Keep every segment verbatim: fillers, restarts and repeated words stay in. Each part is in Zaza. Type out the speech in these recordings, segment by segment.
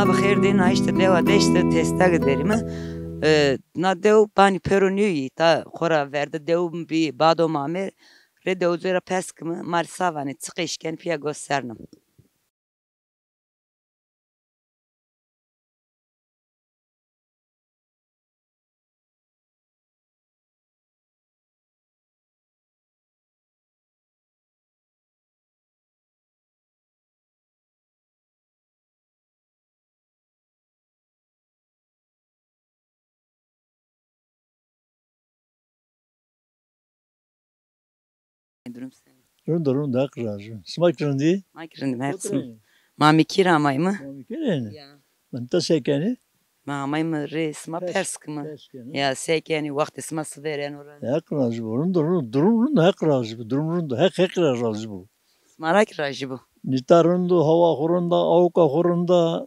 Bi xêr dî, na îşte dewa deşte testege derîme. E, na dew banî pêro nîyî, ta xora verde dew bî, bado ma amê, rê dewcê ra pers kime, ma rê sa vanê, çiqê şken pîya gosternim. Durum sen. Rind o, rind o, Heq razî. Sima kî rindî? Ma kî rindî, Heq sima. Oturayın. Ma mi kî ra amayme? Ma mi kî ra? Ya. Min ta se kenî? Ma amayme rê sima pers kime. Pers kenî. Ya, se kenî, wextê sima sivereno ra. Heq razî bo. Rind o, rind o. Durum rind o, Heq razî bo. Durum rind o. Heq, Heq ra razî bo. Sima ra kî razî bo. Nîta rind o, hawa xo rind a, awka xo rind a.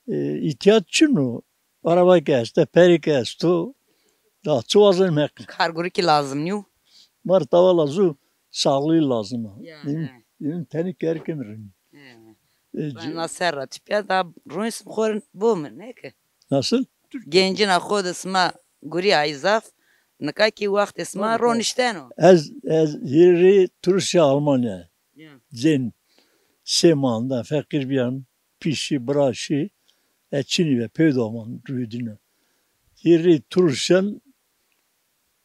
E, îhtîyac çin o. Araba kî este, perî kî esto. Daha çi wazenîme? Kargurî kî lazim nîyo. Ma rê tawa lazim, saxlî lazim a. Ya, he. Yin tenî kerkê mi rin. He. E, ben na ser ra tipya da ruins xo rin bo mi, ne ki? Nasıl? Gencina xo de sima gurî ay zaf. Nika kî wextê sima ronişteno. Ez, ez hîrê Rusya, Almanya. Ya. Cên sê manda feqîr bîyan. Pîşî, bira şî, e, çinî ve pêdo aman rûyê dîne. Hîrê Rusyan,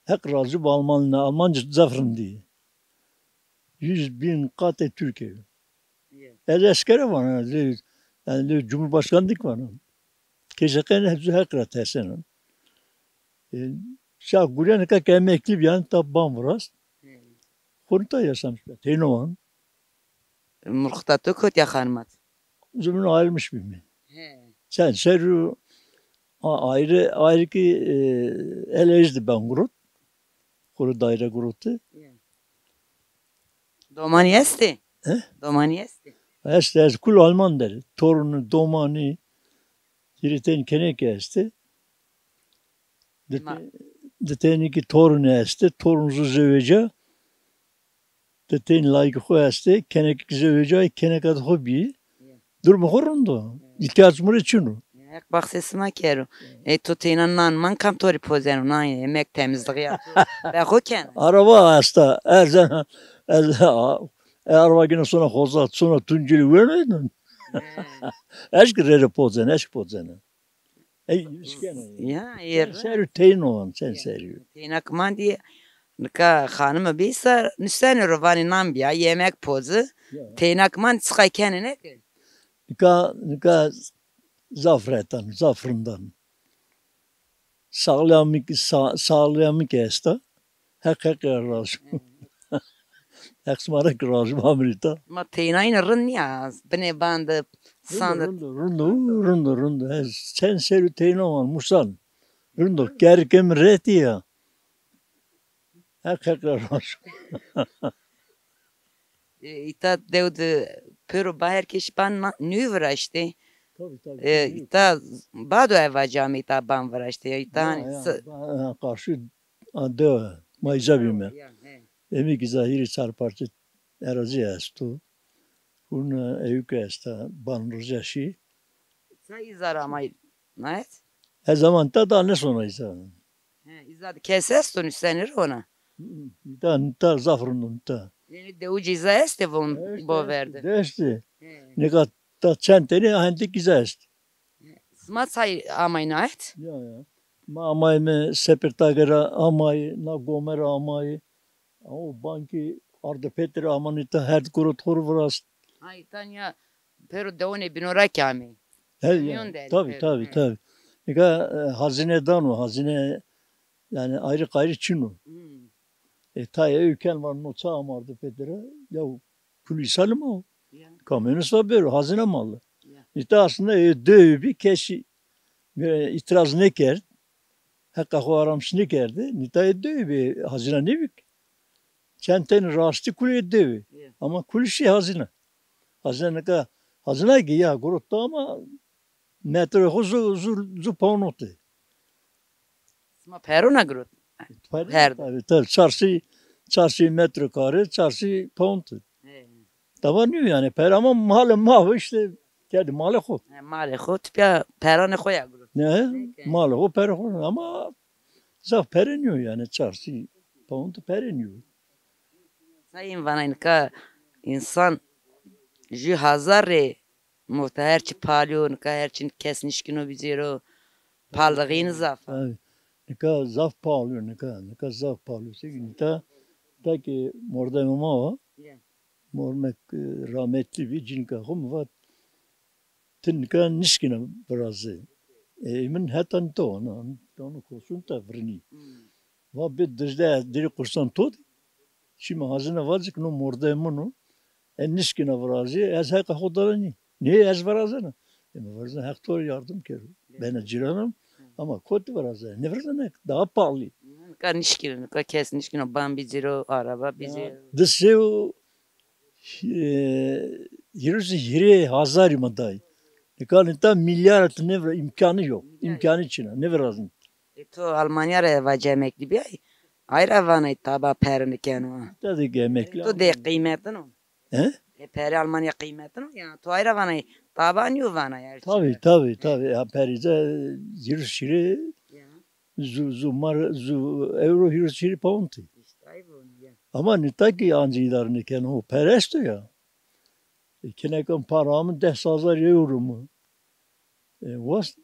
Heq razî bo, Alman, Almanca zaf rindî. Yüz bin kat e Türkiye. Ya. Ez eskere vana, lê, yanî lê Cumhurbaşkanlık vana. Keşeqen hepsi Heq ra tersena. E, şa gurîya nika ke emeklî bîyan, ta ban virast. Hı. Xo rê ta yaşamış be, teyno van. Murxita to kotî ya, xanima to? Zumîn ayrılmış bîme. He. Sen serû a-, ayrı, ayrı ki, e, el ejdi ben gurot. Kuru daire gurote. Ya. Domanî estê? He? Domanî estê? Estê, ez kul Alman der. Torunî, domanî, hîrê tenî keneke estê. Di te-, di tenî kî torunî estê, torun zu zeweca. Di tenî layîkê xo estê, keneke kî zeweca, keneka di xo bîyê. Ya. Durumê xo rind o. Ya. Îhtîyac mi rê çin o. Ya, Heq baxsê sima kero. Ya. E, to teyna nan man kam to rê pozeno, nan, yemek, temizliği ya to be xo kena? Araba esta. Ez, ez, e, araba gina sona xoza, sona Tunceli weno. Ya. Eşk rê rê pozena, eşk pozena. Ey, îşkena. Ya, yer. Sen serû teyno van, sen serû. Teyna ki mandî, nika xanime bî ser, nuseno ro vanê nan bîya, yemek pozi. Ya. Teyna ki mandî çiqa kenê, ne ki? Nika, nika zaf retan, zaf rindan. Sağlamlık, sa-, sağlamlık esta. Heq, Heq ra razî. Heq sima ra kî razî bo, amrî ta. Ma teyna îne rind nîya, binê bande, sande. Rind o, rind o, rind o, rind o. Ez çend serû teyna van, musan. Rind o, kerkê mi retî ya. Heq, Heq ra razî. E, îta dew de pêro baherkeşî ban na-, nû viraştê. Tabii, tabii, e, tabii. Îta bado evaca mi îta ban viraştê. Ya, îta ya, hanî ya, se- ba-, ha, karşı, ha, dew, ma îca bîme. Ya, he. Emî kî zahîrî çar parçe erazi esto. Hûn, e, ewke esta, ban roja şî. Sa îza ra amay, nayet? He zaman ta da ne sona îza. He, îza de kes esto nuseni ro ona? Hı hı. Nîta, nîta zaf rind o nîta. Yanî dewicî îza estê von bo verde? Estê, estê. He. Nika ta çend tenî hendik îza est. He. Sima say amay nayet? Ya, ya. Ma amayme Sepirtage ra amayî, na gome ra amayî. O bankî Ardipêtî ra amanî ta herd gurot xo rê virast. Ay, tanya pêro dewonê bîno ra kî amê. He, ya. Tabii, tabii, tabii. Nika, e, hazine dano, hazine, yanî ayrı gayrı çin o. Hmm. E, tayê ewken var, no ça ama Ardipêtî ra, ya kulî salima o. Ya. Kamyonî sa bêro, hazine malı. Ya. Nîta aslında, e, dew bî, kesî, e, îtîraz nêkerd. Heqa xo aramsiz nêkerdî. Nîta ê dew bî, hazîna nêbî ki. Çend tenî rastî kulî ê dew bî. Ya. Ama kulî şî hazîna. Hazîna nika, hazîna kî ya gurot da ama metroyê xo zu, zu, zu pawnotî. Sima perona girot? Payda, tabii, tabii. Çar sey, çar sey metrekare, çar sey pound. He. Dava nîyo yanî, peyra ma malê ma îşte Kerdî malê xo. He, malê xo, tu pîya peranê xo ya guro. Ne, malê xo, perê xo. Ama zaf pere nîyo yanî, çar sey pound pere nîyo. Sayın vana nika însan jû hazar rê mota her çi palîyo, nika her çi kes nişkîno bicêro, palixîn zaf a. Tabii. Nika zaf pahalı yo, nika, nika zaf pahalı yo. Seki nika, nika ki mordemê ma wa, mormek, e, rahmetli bî, cinîka xo mi vat, ti nika nişkîna virazê. E, min heta nita wana, wana kosun ta virinî. Va bi Dicle, dirî qursan to de. Çima hazine vacik no mordemê min o. E, nişkîna virazê, ez heqa xo dana nî. Nê ez virazena. E, mi virazena, Heq to rê yardim kero. Bena cîranan, ama kotî virazena. Nêvirazena, daha pahalı. Nika nişkîno, nika kes nişkîno, ban bicêro, araba bicêro. Di sey û, e, hîris û hîrê hazarî ma day. Nika nita milyar ti nêvira, îmkanî yok. Îmkanî çin a, nêvirazin. E, to Almanya ra vac emeklî bîyay. Ay ra vanay taba perini keno. Tabii ki emekli. To de qîmetino. He? E, peri Almanya qîmetino ya. To ay ra vanay taba nîyo vanay her çî. Tabii, tabii, tabii. Ya, perî de hîris şîrê zu, zu mar, zu euro hîris şîrê pound. İşte ay bu ya. Ama nita ki ancî îdare nêkeno, o pere esto ya. E, kinekan para amin des hazar euro mi. E, wast.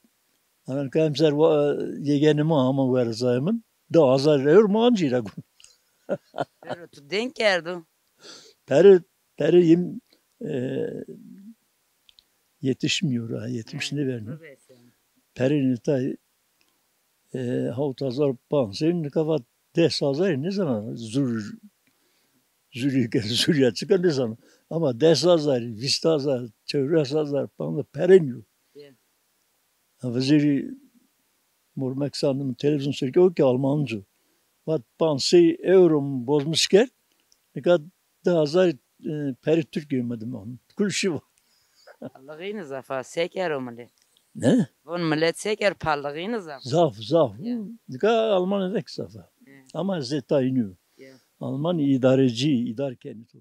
Ana ka emser wa, yegenê ma ama werzayê min. Di hazar euro mi ancî ra gun. Pero tu denk kerdo. Pere, pere yim, e, yetişmiyor ha, yetmiş ne vermiyor. Pere nita, e, hawt hazar panc sey, nika vat des hazar nêzana, zur, zurî ke, zurîya çik a nêzana. Ama des hazar, vîst hazar, çewres hazar, panc pere nîyo. Ha, vizêrî mormek sandım televîzyon sirke o ki Almanco. Vat panc sey euro mi bozmuş kerd. Nika di hazar, e, perî Türkiye mi dima. Kul şî va. Palixîn zaf a, se kero milet. Ne? Von milet se ker, palixîn zaf. Zaf, zaf. Nika Almanya de ki zaf a. Ama ez zê tay nîyo. Alman îdarecî, îdar kenî to.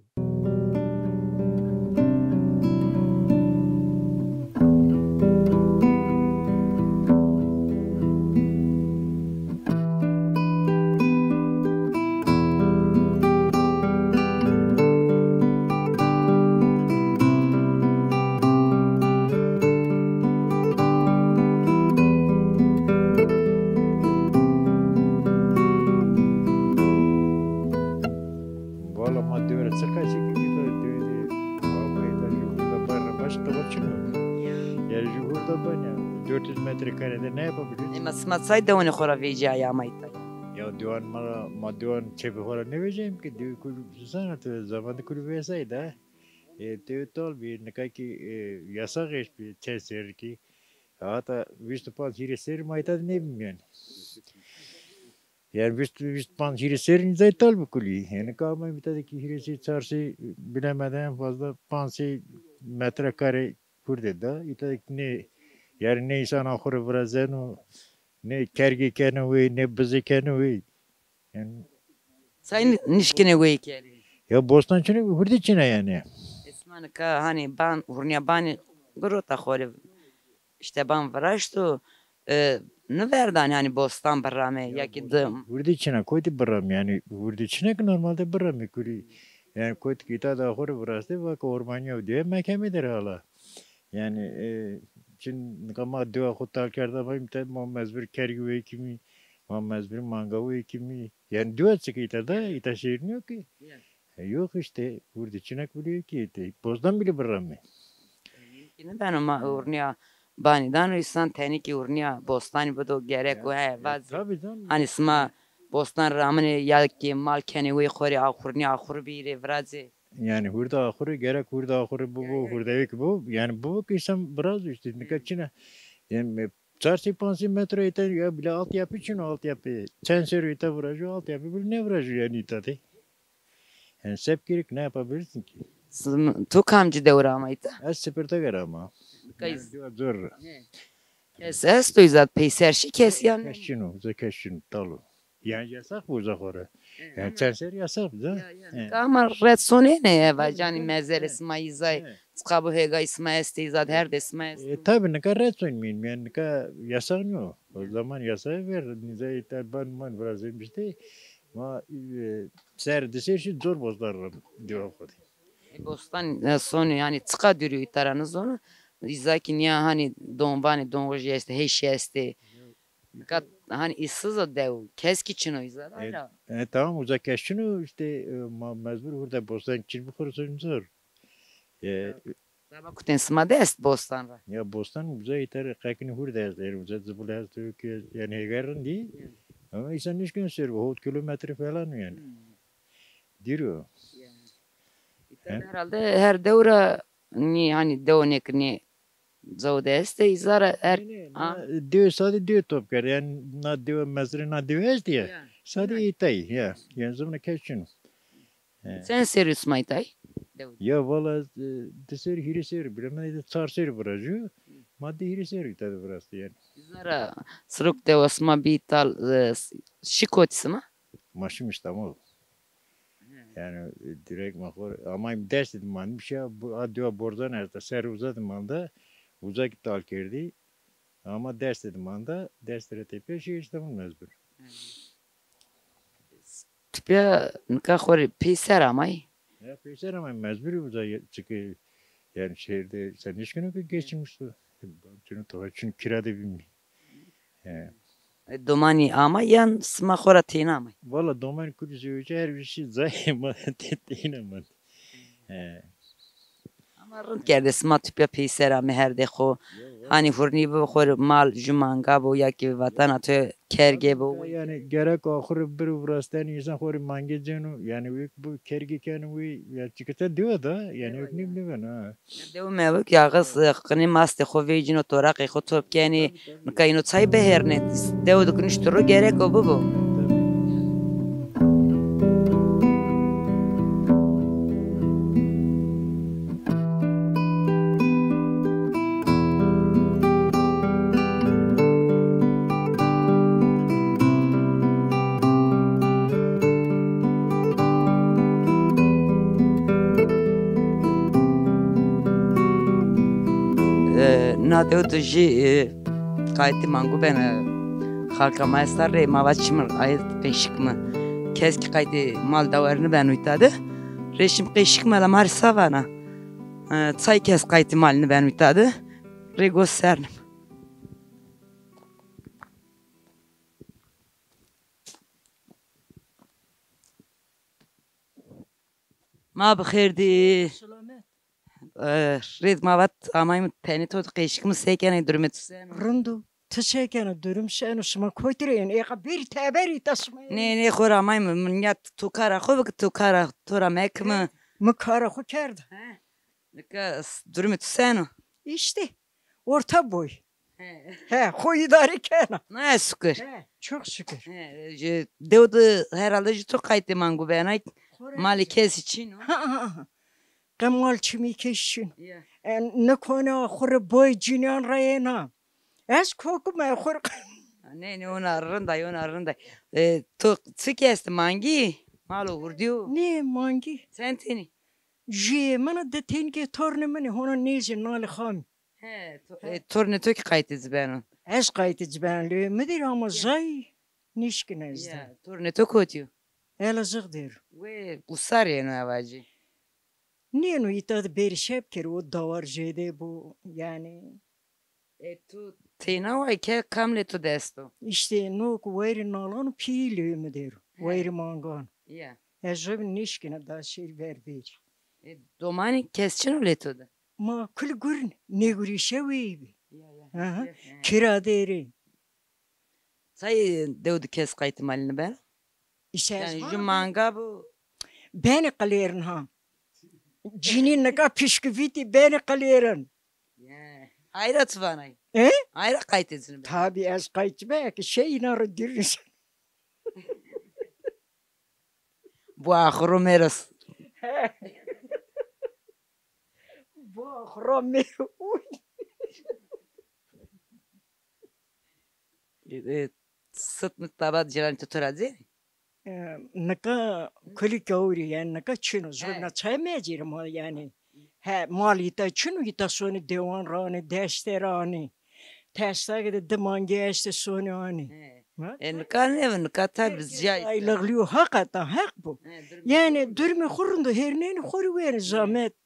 Valla ma dewe ra çi qesî kî bî, dewe de, ama êta jû hurda barra baş, qiba çin o. Ya. Yani jû hurda ban ya, dört yüz metrekare de ne yapabilir? E, ma sima çay dewanê xo ra vecîyayî ama êta? Ya dewan ma ra, ma dewan çepê xo ra nêvecîyayîm ki, dewe kulî zana, tu zamanında kulî vesayî da. E, dewe tal bî, nika kî, e, yasax eşt bî, çend serrî kî. Hata vîst û panc hîrê serrî ma êta de nêbîm yanî. Yani vîst, vîst û panc hîrê serrî nîzay tal bi kulî. Yani ka ama êta de kî hîrê sey, çar sey, bilemeden en fazla panc sey metrekare hurde da. Êta de kî ne, yani ne însan axurê virazeno, ne kergê keno wey, ne bizê keno wey. Yani say nî-, nişkine wey kerê. Ya bostan çin o, hurdî çin a yani. Esma nika hani ban, hurnîya banî girota xo rê. İşte ban viraşto, e, niverdanî hani bostan birame ya ki dim. Hurdî çin a, kotî birame yani, hurdî çin a ki normalde birame kulî. Yani kotî ki ita da xo rê viraştê, va ki ormanîya diye mekemê der hala. Yani, e, çin nika ma dewa xo tal kerda ma, êta ma mecbur kergî wey kîmî, ma mecbur manga wey kîmî. Yani dewa çik ita da, ita şehir nîyo ki. E, yok işte, hurdî çin a kulî ki, te, bostan bile birame. Mümkün beno ma urnîya banî dano, însan tenî kî urnîya bostanî bido, gerek o, he, vaz. Tabii canım. Hani sima bostan raminê ya kî mal kenê wey xo rê, axurnî axur bîrê, viracê. Yani hurda axurî, gerek hurda axurî bibo, hurdewê kî bibo, yani bibo ki însan biraz işte, nika çin a. Yani çar sey panc sey metro êta ya bile altyapı çin o, altyapı. Çend serrî êta virajo, altyapı bile nêvirajo yani êta de. Yani sep gerek, ne yapabilirsin ki? Sım-, tu kamcî dew ra ama êta? Ez Sipirteke ra ama. Kayız. Yani dewa zor. He. Kes esto îza peyser şî kes yani? Kes çin o, îza kes çin o, tal o. Yani yasax bu uza xo ra. Yani çend ser yasax bu da. Ya, ya. Nika ama red sonêne eva canî, mezere sima îzay. Çiqa bu hêgay sima estê, îza de her de sima estê. E, tabi nika red sonîme, yani nika yasax nîyo. O zaman yasağı ver, nizayê te ban man virazên bistê. Ma, e, ser di ser şî zor bozlar diwa xo de. E, bostan, e, sonê, yani çiqa dûrî îta ra nizona. Îza kî nîya hani don vanê, don rojî estê, hêşî estê. Nika hani îsîz o dew, kes kî çin o îza de, e, ayra. E, tamam, uza kes çin o, işte, e, ma mecbur hurda bostan çin bixo ra sonîme zor. E, zaba kutên sima de est bostan ra? Ya bostan uza îta ra qekinî hurda est, yani uza zibul est, yok, yani hêgay rind î. Ya. Ama însan nişkeno ser, hot kilometre falan yani. Hmm. Dîr o. Ya. Îta de herhalde her dew ra nî, hani dew nêk nî. Zewde estê, îza ra er... Nê, nê, na dewe sadê dewe top kerde. Yani na dewe mezrê na dewe estê ya. Ya. Sadê îtay ya. Yani zimna kes çin o. He. Çend serî sima îtay? Dew. Ya valla, e, di serî, hîrê serî, bilemedê çar serî virajo. Ma di hîrê serî îta de virastî yani. Îza ra sirok dewa sima bî tal, e, şî kotî sima? Ma şîme Îstanbul. He. Yani, e, direkt ma xo amayme Dêrsim de mandim. Şîya bu, a dewa Borzan esta, ser uza de manda, uza kî tal kerdî. Ama Dêrsim de manda, Dêrsim ra tepîya şîya Îstanbul mecbur. He. Tepîya nika xo rê peyser amay? Ya peyser amay, mecbur uza ye-, çünkü yani şehirde sen nişkeno ki geçinmiş tu. Çünkü, çünkü kira de bîme. He. E, domanî ama yan sima xo ra teyna amay? Valla domanî kulî zewicî her bir şey zayê ma te-, teyna ma. He. Ama rind kerdê sima tepîya peyser amê herdê xo. Hanî hurnî bi xo rê mal, jû manga bo ya kî vatana to kerge bo. Yani gerek axurî bir virastenî însan xo rê mange ceno. Yani wek bu kerge keno wî ya çikita diwa da. Yani wek nîm nîven ha. Dew mewik yağız, e, qinê mastê xo vecîno, toraqê xo top kenê. Nika îno çay bihêrnê. Dew de ki nişto ro gerek o bibo. E, na dew de jî, e, qaytê mangu bena. Xalka ma esta rê, ma va çimir ayet qeşik mi. Kes ki qaytê mal dawer nibeno îta de. Rê şim qeşik mi, la ma rê sa vana. E, çay kes qaytê mal nibeno îta de. Rê gos sernim. Ma bi xêr dî. Selamet. E, rêd ma vat amayme tenê to qeşik mi se kenê, durumê to seno? Rind o. Ti se kenê, durum seno, şima kotî ra yenê? Êqa bêrî teberî ta şima yenê. Nê, nê, xo ra amayme, min ya to kara xo bike, to kara to ra mekime. Mi kara xo kerda. He. Nika s-, durumê to seno? Îşte. Orta boy. He. He, xo îdare kena. Ne şukir. He, çok şükür. He, jü, dew de herhalde jü to qaytê mangu benay. Malê kesî çin o. Ha, ha, ha. Qe mal çimî kes çin o. Ya. E, nikona xo rê boy cinîyan ra yena. Ez kokime xo rê. Nê, nê, ona rind ay, ona rind ay. E, to çik est, mangî? Mal û hurdî yo? Nê, mangî. Çend tenî? Jüyê min a, di tenî kî tornê min ê, hona nêzî nalê xamî. He, to-, e, tornê to kî qaytê ci beno? Ez qaytê ci beno, lê mi dîr ama zay nişkin ez de. Ya, tornê to kotî yo? Elazığ dêr. Wê usar yeno eva ci? Nêno, îta de bêrî şeb kero, o dawar jêde bo, yanî. E, tu teyna way ke, kam lê tu de esto? Îşte no ku wayirê nalan û pîyî lê mi dêro. He. Wayirê mangan. Ya. Ez jebin nêşkîna da şêr ver bêrî. E, domanî kes çin o lê tu de? Ma kul gurn, nêgurîşe weyî bî. Ya, ya. Aha. Ya, ya. Kira dêrê. Çay dew de kes qaytê malî nibeno? Îşte ez... Yanî jû manga bo. Benê qilêrin ha. Cinî nika pişkvîtî benê qilêrin. Ye. Ayra çi vanay? E? Ayra qaytê ci nibeno? Tabî ez qaytê ci be ki şey înan ro dîr nîşen. Bu axiro mêros. Bu axiro mêros. E, e, Sut mut tabat cîran tu to ra zêrî? E, nika kulî kewrî, yanî nika çin o. Zor na çay mecîrî ma yanî. He, mal îta çin o, îta sonî dewan ra anî, deşte ra anî. Testake de di mangî eşte sonî anî. He. E, nika nêbi, nika tabî zîyay. Ay lixlîyo, heqeten heq bo. Yanî durumê xo rind o, hêrnenî xo rê werî zamet.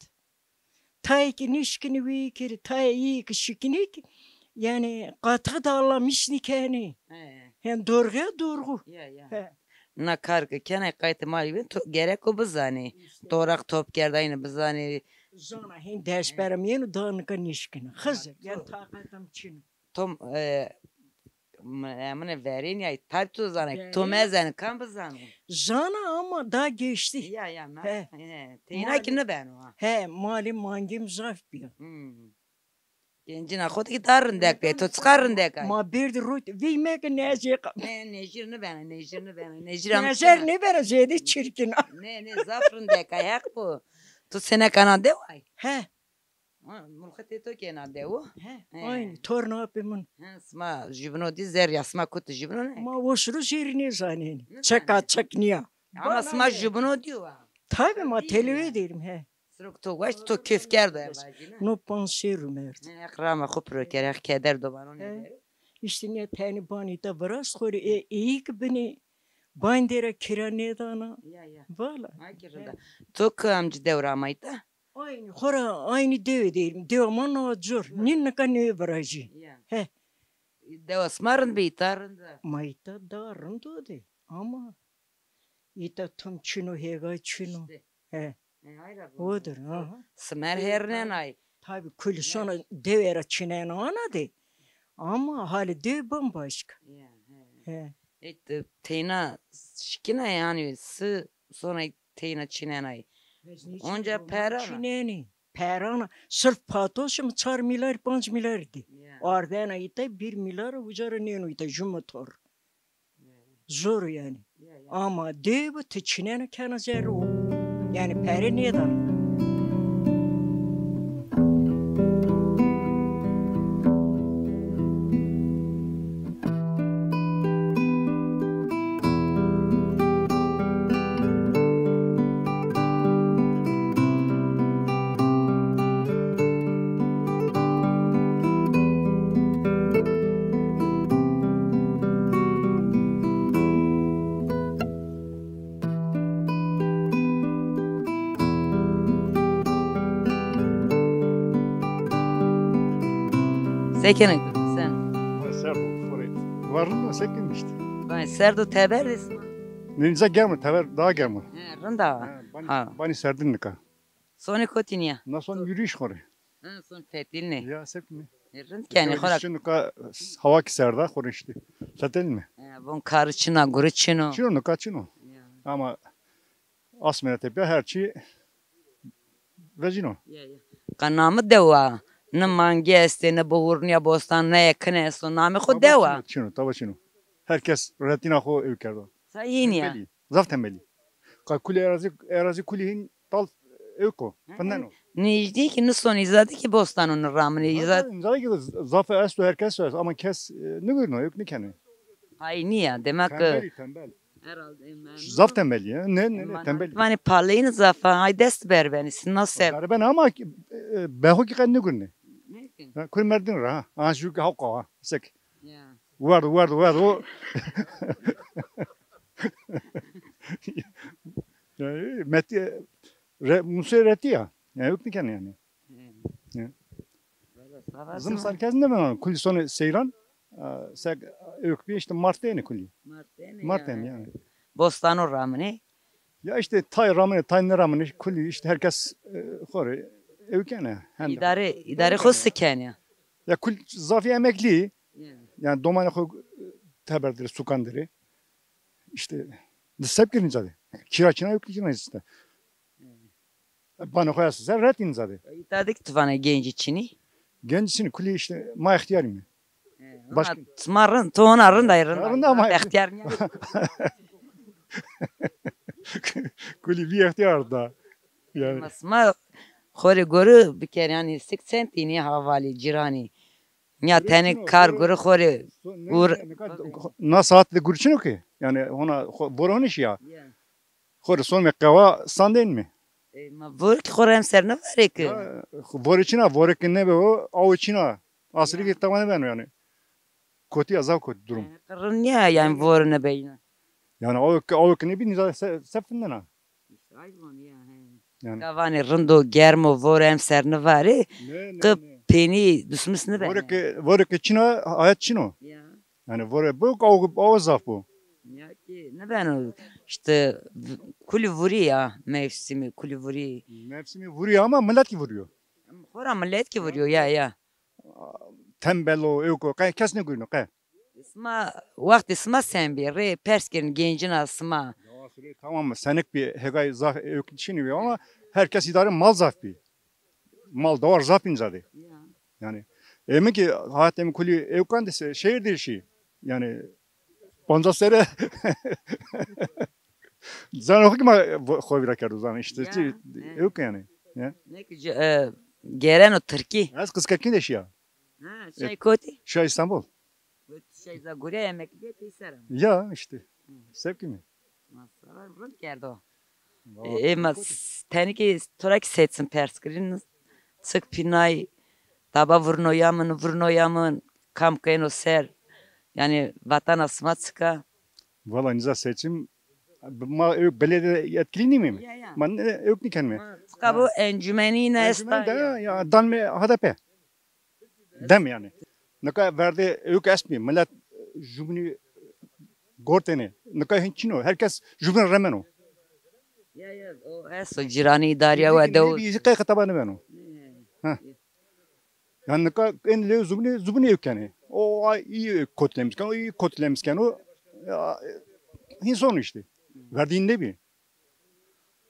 Tayê ki nişkinî wî kerî, tayê îyî ki şikinî ki, yanî qatix de Allah mişnî kenî. He. Hem dorğu ya dorğu. Ya, ya. He. Na kar ki kenay qaytê ma rê vîn, to gerek o bizanî. Toraq top kerdayîne bizanî. Zana hên ders bera mi yeno, daha nika nişkina. Xizir, yanî taqetem çin o. To, e, m-, e, mine verên ya, tabî to zanay. To mezenî, kam bizano? Zana ama daha geçtî. Ya, ya, ma, he, teyna ki nibeno ha. He, malê mangê mi zaf bîya. Hmm. Gencîna xo de ki daha rindek bê, to çiqa rindek ay? Ma berdî rot, vî me ki nejê qa. Ne, nejîr nibena, nejîr nibena, nejîr am. Nejer nibena, zêde çirkin a. Ne, ne, zaf rindek ay, heq bo. To seneka na dew ay? He. Ha, mulxitê to kena dewo? He, aynî, torna apê min. He, sima jubino dî zerrî ya, sima kutî jubino ne? Ma wosru zerrî nêzanênî. Çeka çek nîya. Ama sima jubino dîyo ha. Tabî ma telewî dêrîm, he. Sirok to waşt, to kêf kerdo ya vajîne. No panc serrî merd. He, heq rama xo piro kero, heq keder do vano nêbero. Îşte nîya tenî banî ta virast xo rê, e, êyî ki binê bandê ra kira nêdana. Ya, ya. Vala. Ay ki rinda. To ki amcî dew ra amay ta? Aynî, xora aynî dewe dêrîm. Dewa ma na cor. Nî nika nêvirajî. Ya. He. Dewa sima rind bî, îta rind a? Ma îta daha rind o de. Ama îta tum çin o, hêga çin o. He. Odir, aha. Simer hernenay. Tabî kulî sona dewe ra çinena ana de. Ama halê dewe bambaşka. Ya, he. He. E, te-, teyna şikina yanî si sona teyna çinenay. Onca pera ra. Çinenî. Perana. Sirf patoşê mi çar mîlyar, panc mîlyar dî. Ya. Ardena îta bir mîlyar, uca ra nêno îta, ju motor. Zor o yanî. Ya, ya. Ama dewe ti çinena kena zerre o. Yanî pere nêdana. Se kenê, sen? Serd o, xo rê. Varın da se kenê îşte. Vay, serd o, teber de sima? Nê, nîza germ o, teber daha germ o. He, rind a. He, banî, banî serdin nika. Sonê kotî nîya? Na son yürüyüş xo rê. Ha, son fetilnê. Ya, se kenê. E, rind kenê xo ra. Çin nika, hava ki serd a, xo rê îşte. Fetelnê. E, von karî çin a, gurî çin o. Çin o, nika çin o. Ya. Ama asmêne tepîya her çî vecîno. Ya, ya. Qa namî dew a. Ne mangî estê, ne buhurnîya bostan, ne ekine esto. Namê xo dew a. Çin o, çin o, taba çin o. Her kes retîna xo ew kerdo. Sayîn ya. Tembelî. Zaf tembelî. Qa kulî erazî, erazî kulî hîn tal ewk o. Findeno. Nêjdî ki nisonî îza de ki bostan o, niraminê îza. Îza de ki zaf esto, her kes esto ama kes, e, nigurno, ewk nêkeno. Ay nîya, demek ki. Tembelî, tembel. Herhalde. Zaf tembelî ya. Ne, ne, ne, tembelî. Vanê paleyîn zaf a, ay dest berbenî, sina ser. Berbenî ama, e, bexo ki qe nigurne. Kur merdin ra ha. Aha şu ki hawqa ha. Sek. Ya. Werdo, werdo, werdo. Yanî, metî, re, musê retî ya. Yanî, ewk nêkeno yanî. Hı. Ya. Zimistan kes nêbeno. Kulî sonê seyran, e, sek ewk bî, îşte mart de yenê kulî. Mart de yenê. Mart de yenê yanî. Bostano raminê. Ya îşte tay raminê, tay nêraminê, kulî îşte her kes, e, xo rê ewk kenê. Hem de. Îdare, îdare xo si kenê. Ya kul zafî emeklî. Ya. Yanî domanê xo teber dirê, sukan dirê. Îşte, di se bikerî nîza de. Kîra çin a, ewk çin a îşte. Banê xo esto ser, ret înî îza de. Îta de ki ti vanê gencî çin î? Gencî çin î, kulî îşte ma extîyar îme. Başka. Sima rind, to hona rind ay rind. Rind ama. Extîyar nîya. Kulî bî extîyar da. Yanî. Ma sima xo rê gorî bikerî, yanî sik sentî nî, havalî, cîranî. Ya tenê kar gurî xo rê ur. Na saat de gurî çin o ki. Yani hona xo-, vore hona şîya. Ya. Xo rê sonme qewa sandên mi? E, ma vore ki xo rê emser nêvarê ki. Ya, vore çin a, vore ki nêbe o, awe çin a. Asrî ki tawa nêbeno yani. Kotî ya, zaf kotî durum. E, qirrin ya yani vore nêbeyna. Yani awe ki, awe ki nêbî nîza se-, se findena. İşte ay zon ya, he. Yani. Ka vanê rind o, germ o, vore emser nêvarê. Ne, ne, ne. Qi pênî dusmis nêbeno. Vore ki, vore ki çin a, hayat çin o. Ya. Yani vore bu, awe, awe zaf bu. Ya ki nêbeno işte v-, kulî vurî ya, mevsimî kulî vurî. Mevsimî vurî ama millet ki vuruyor. Xora millet ki vuruyor ya, ya. Tembel o, ewk o, qe, kes nêgurîno, qe. Sima, wextê sima sen bî, rê pers kirin gencina sima. Ya, tamam, senik bî, hegay zaf ewk çinî bî ama her kes îdare mal zaf bî. Mal dawar zaf bîn zade. Ya. Yani, e, mi ki hayatê mi kulî ewkan de se-, şehir de şî. Yani, pancas sere zan oxu ki ma vo-, xo vîra kerdo zan işte. Ya, çi, evet. Ewk yani. Ya. Ne ki, e, gereno Tirkî. Ez Qizkekîn de şîya. Ha, e, şey kotî? Şîya İstanbul. Şey za gure emek diye peyser ama. Ya işte. Hı. Sevki mi? Maşallah, rind kerdo. E, e, ma s-, tenî ki to ra ki seçim pers kirin, çik pînay, taba vurno ya min, vurno ya min, kam keno ser, yani vatana sima çik a? Valla nîza seçim, ma ewk belediye yetkili nîmîme. Ya, ya. Ma ne, ewk nîkenîme. Ma çika bu encümenî ne esta? Encümen de ya, ya, danme H D P. Dem yani. Nika verdê ewk estbî, millet jubinî gortêne. Nika hin çin o, herkes jubin remeno. Ya, ya, o esto, cîranî, darya we dew. Bî qey xitaba nêbeno. He. Ha. Yani nika en lew zubinî, zubinî ewk kenê. O ay iyi kötülemiş keno, iyi kötülemiş keno. Ya, hin son işte. Verdî nêbî.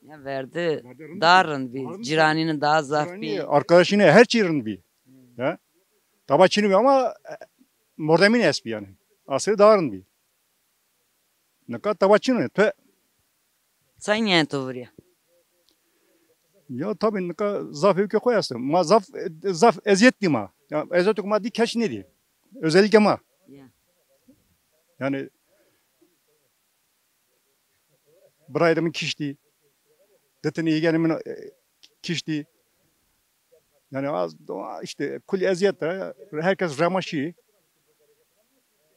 Ya verdi, daha rind bî. Cîranîne daha zaf bî. Arkadaşîne her çî rind bî. Ya. Taba çinî bî ama, e, mordemîne estbî yani. Asrî daha rind bî. Nika taba çin o. Te. Çay nîyen to vurîya? Ya tabii nika zaf ewkê xo esto. Ma zaf, zaf eziyet dî ma. Ya eziyet ma dî keş nêdî. Özellikle ma. Ya. Yani birayê de min kiştî. Di tenî yegenê min, e, kiştî. Yani az, işte kul eziyet de herkes rema şî.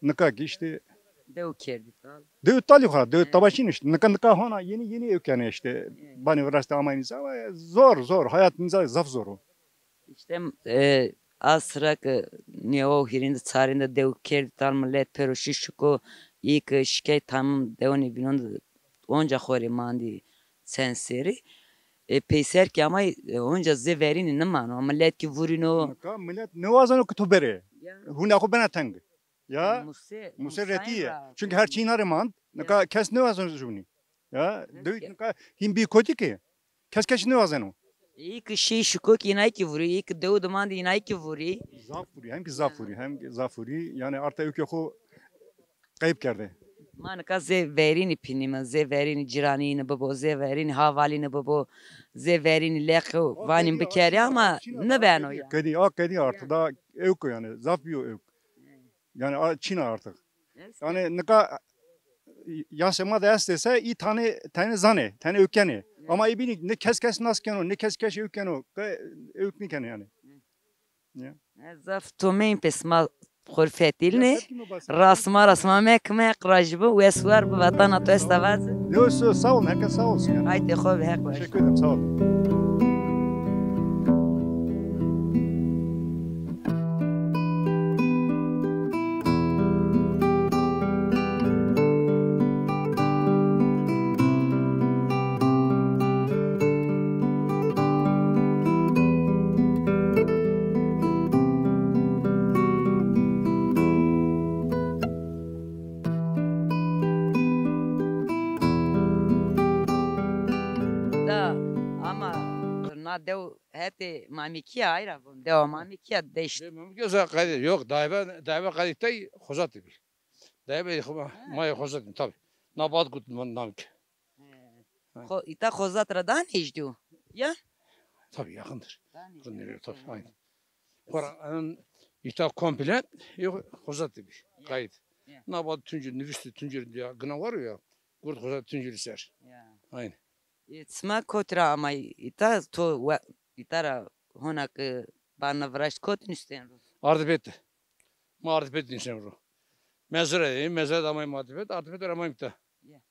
Nika ki işte. Dew kerdî tal. Dew talî xo, dew taba çin işte. Nika, nika hona yeni yeni ewk kenê işte. Evet. Banî viraşte amayî nîza ama zor, zor. Hayat nîza zaf zor o. İşte, e, a sıra ki nêo hîrîn de çarîn de dew kerdî tal, millet pêro şî şiko, î ki şikey tamam dewonê bînon de onca xo rê mandî çend serî. E, peyser ki ama, e, onca zê verînî nêmano. Millet ki vurîno. Nika millet nêwazeno ki to berê. Ya. Hûna xo bena teng. Ya, muse, muse retîye. Çünkü her çî îna rê mand. Nika kes nêwazeno jubinî. Ya, dew nika hîn bî kotî ki. Kes kes nêwazeno. Î ki şî şiko ki înay ki vurî, î ki dew dimandî înay ki vurî. Zaf vurî, hem ki zaf vurî, hem ki zaf vurî. Yani arta ewkê xo qeyb kerde. Ma nika zê verînî pînîme, zê verînî cîranînî bibo, zê verînî havalînî bibo, zê verînî leqe vanîn bikerî ama nêbeno ya. Qedî, a qedî artık daha ewk o yani, zaf bîyo ewk. Yani a, çin a artık. Yani nika yasê ma de estê se î tane, tane zanê, tane ewk kenê. Ama î bînî ne kes kes nas keno, ne kes kes ewk keno, qe ewk nêkenê yani. Ya. Ez zaf tomeyîn pê sima xo rê fetelînê. Rasma rasma mekime, Heq rajî bo, wes war bi, vatana to esta vaze. Yok, sağ olun, herkes sağ olsun yani. Haydi xo bi, Heq rajî. Teşekkür ederim, sağ olun. Da ama na dew hetê Mamîkîya ay ra vûn. Dewa Mamîkîya deşt. Dewa Mamîkîya za qedî, yok, daybe, daybe qedî tey Xozatî bî. Daybe xo ma, ma Xozatî tabi. Na bad gut Mamîk. He. Xo, îta Xozat ra daha nêjdî yo. Ya? Tabi yakındır. Daha nêjdî. Yakındır, tabi, aynen. Xora en Îta komple yo xozat de bî. Ya. Qayît. Ya. Naba Tuncel, nivîs de Tuncel ya, gina war o ya. Gurd xozat Tuncel ser. Ya. Aynen. E, sima kotî ra amay îta, to we-, îta ra hona ke barna viraşt kotî nuştên ro? Ardipêt de. Ma Ardipêt nuştên ro. Mezra de, mezra de amay ma Ardipêt, Ardipêt ra amay îta. Ya.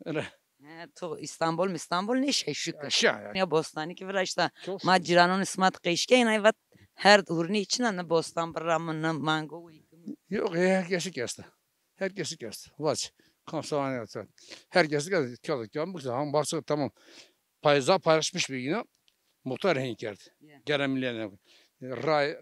Öyle. He, to Îstanbul mi, Îstanbul nêşay şuke. Ya, şa ya. Ya bostanî ki viraşta. Çok şükür. Ma cîranonê sima de qeşkeyna, vat her hurnî çina ne bostan birra mi, ne mango wî. Yok, e, herkesi kesti. Herkesi kesti. Vaç. Kamsavan yaptı. Herkesi kesti. Kağıt, kağıt, bu zaman varsa tamam. Payza paylaşmış bir yine. Muhtar hin kerd. Ya. Gelen milletine. Ray,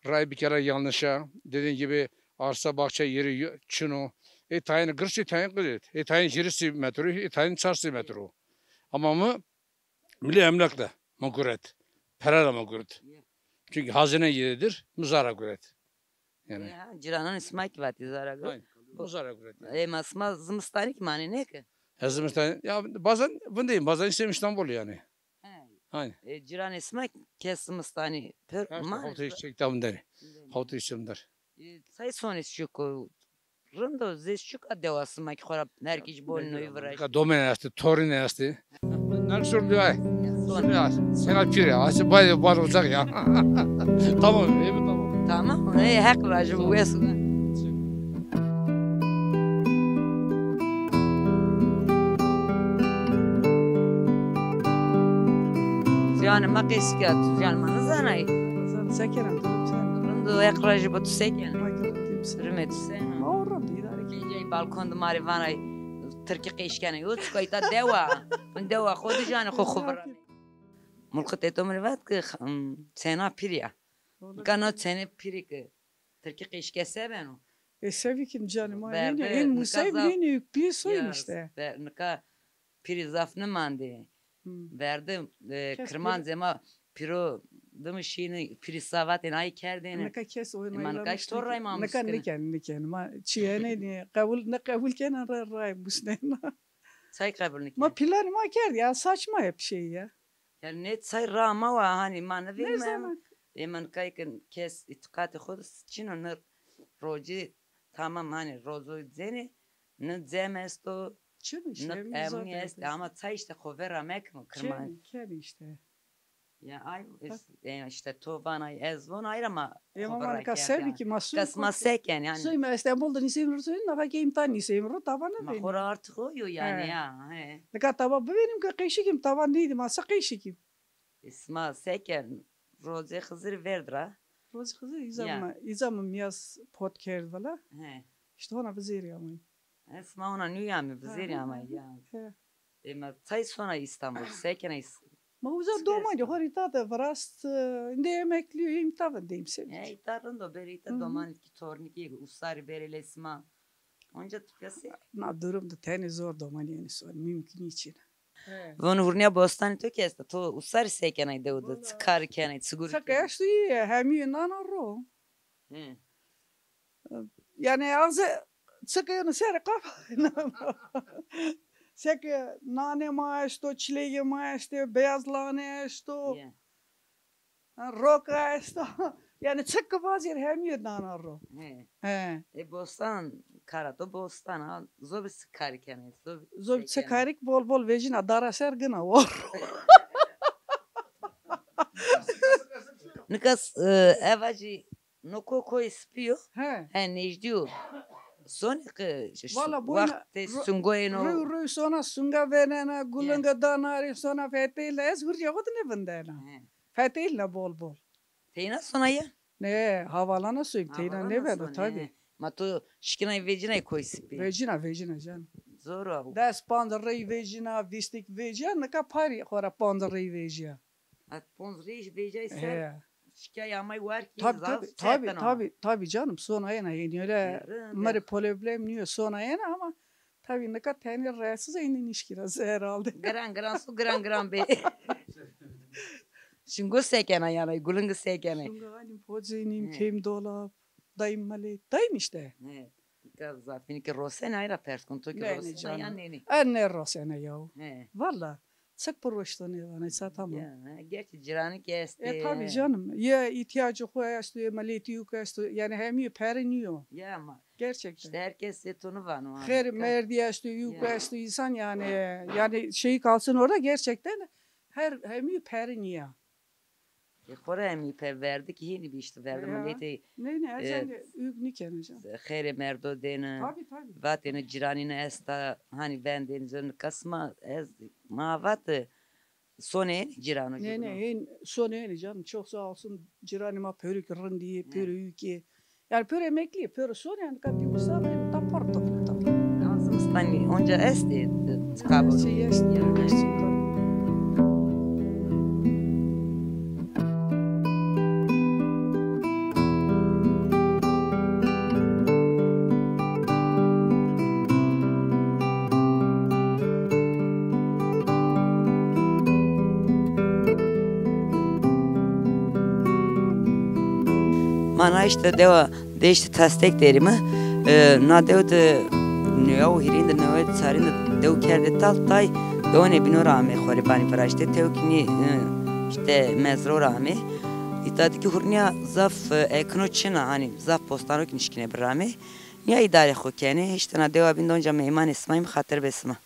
ray bir kere yanlış ha. Dediğin gibi arsa bahçe yeri yo-, çin o. E, tayin gırşı, tayin kızet. E, tayin yirmi metro, e, tayin çarşı metro. Ama mı milli emlakla mı guret. Parayla mı guret. Ya. Çünkü hazine yeridir. Mı zara guret. Yani. E, ha, cîranonê sima ki vatî zara guret. Aynen. Mı zara guret yani. E, ma sima zimistanî ki manê nêke? E, zimistanî, ya bazen vindeyim, bazen İstanbul yani. He. Aynen. E, cîranê sima kes zimistanî pir. Ha, işte, ma hafta işte içi çek tam der. Hafta içi der. E, say sonê şuko rind o, zê şuka dewa sima ki xora her kî ji bol noy viraşt. Ka domen estî, torîn estî. Nar sur diye. Son. Ya, sena pîr ya. Asi bay bar olacak ya. Tamam, iyi mi, tamam. Tamam. E, heq vajim wes. Ziyanê ma qesî ke, tu ziyan ma nizanay. Zan se kerem tu sen. Rind o, heq rajî bo, tu se kenê? Rime tu sena? Ma o rind îdare ke. Gecey balkon de ma rê vanay tirkî qeşkenê. Yo çika îta dewa. Dewa xo de janê xo xo vira. Mulqitê to mi rê vat ke, ım, sena pîr ya. Nika no çenê pîrî ki tirkî qeşke se beno? E, se bikîm canê ma. Verde, ên, ên nika musayîb zaf, ên pî soyîm ya, işte. Ve-, nika pîrî zaf nimandê. Hmm. Verde, e, kes kirmancê ma pîro dimi şîni, pîrî savatên ay kerdêne. Nika kes o. E, ma nika to ray ma. Nika nêken, nêken. Ma çîyene nê, qebul, ne qebul kena ra ray musnena. Çay qebul nêken. Ma planê ma kerd ya, saçma hep şey ya. Yani ne çay ra ma wa, hani ma nivînme. Nêzana. E, ma nika ke kes îtîqatê xo de çin o, ne rocî tamam, hani rozo cenê, ne cem esto, çin o işte, ne evnî est, ama çay işte xo vera mekimo kirman. Çin, çin işte. Ya ay, es, e, işte to vanay, ez von ay ra ma. E, ma xo vera nika kerd se bikî, ma suy. Kes ma se ken yani. Suy ma Îstanbul de nîseyim ro, suy nafa ke îmta nîseyim ro, tavan nêvênî. Ma xo ra artık o yo yani ya, he. Nika tava bivênîm ke qeşikîm, tava nêdî, ma se qeşikîm. E, sima se ken, rozê Xizirî vêrd ra? Rozê Xizirî îza mi, îza mi miyaz pot kerd vila. He. İşte hona vizêrî amay. E, sima hona nû amay, vizêrî amay ya. He. E, ma çay sona Îstanbul, se kena Îs-, ma uza domanî xo rê îta de virast, e, îndî emeklî yo, îmta vindeyim se. E, îta rind o, berê îta domanî ki, tornî ki, usarî berê lê sima. Onca tu kesi? Na durum de tenê zor domanî yenî son, mumkun çin. He. Von hurnîya bostanî to kesta, to usarî se kenay dew de, çi karî kenay, çi gurî kenay? Çi ke esto î, hemî nana ro. He. Yani azê çi ke yenî serê qaf. Seke nanê ma esto, çileyê ma esto, beyaz lane esto. Ya. Ha, roka esto. Yani çi ke vazî hemî nana ro. He. He. E, bostan, kara to bostan ha, zobî çi karî kenê, zobî. Zobî çi karî, bol bol vecîna, dara ser gina war. Nika, e, eva jî no ko koyê sipî yo. He. He, nêjdî yo. Sonê ki, ş-, ş-, wextê sungoyê no. Rû, rû sona sunga vênena, gulinga danarî sona fetêlna. Ez hurcê xo de nêvindena. He. Fetêlna bol bol. Teyna sona ya? Ne, havalana soyim, teyna nêbeno tabî. He. Ma to şikînay vecînay koyê sipî? Vecîna, vecîna can. Zor o. Des panc rey vecîna, vîstik vecîya, nika parî xo ra panc rey vecîya. At ponc rêj vecay ser. He. Şikay amay war ki. Tabi, zaf tabi, tabi, tabi, tabi canım, sona yena, yani öyle mi rê problem nîyo, sona yena ama tabi nika tenê rahatsız, yani nişkî ra herhalde. Giran giran su, giran giran be. Şingo se kena yani, gulingi se kena? Şingo hanî pocenîm, kêm dolap, dayım malê, dayım işte. He. Nika zafînî ki rosen ay ra pers kon, to ki rosena ya nênî? E, nêrosena yaw. He. Valla. Çik pir roşto nêvana, îsa tamam. Ya, ha, gerçi cîranî ki estê. E, tabii canım. Ya ihtiyacı xo esto, ya miletî yuk esto. Yani hemî peri nîyo. Ya ama Gerçekten. işte herkes to nivano. Xêr merdî esto, yuk esto, insan yani, yani şeyi kalsın orada, gerçekten her hemî peri nîya. E, xora hemî pe verdi ki hînî bîşti verdi. Miletî Ne ne, ez yani yük nîkene can. Xêrê merdo dêne. Tabii tabii. Vatêne cîranîne esta, hani vendêne zon kasma ez ma vat sonê cîrano. Ne ne, hên sonê hênî canım. Çok sağ olsun. Cîranî ma pêro ki rindî, pêro yukî. Yani pêro emekli, pêro sonê, yani ka dî usa ben ta par toplu tabii. Ama zimistan onca estê, çıkabo. Şey estê, estê. Ma na işte dewa Deştê Testek derîme. E, na dew de newe û hîrên de, newe û çarên de dew kerdê tal, tay dewanê bîno ra amê xorê banî viraştê. Tewkî nî, e, işte mezro ra amê. Îta de ki hurnîya zaf, e, ekino çin a, hanî zaf bostano ki nişkîne biramê. Nîya îdarê xo kenê. Hiştê na dewa bîn de onca meymanê sima yîme, xatir be sima.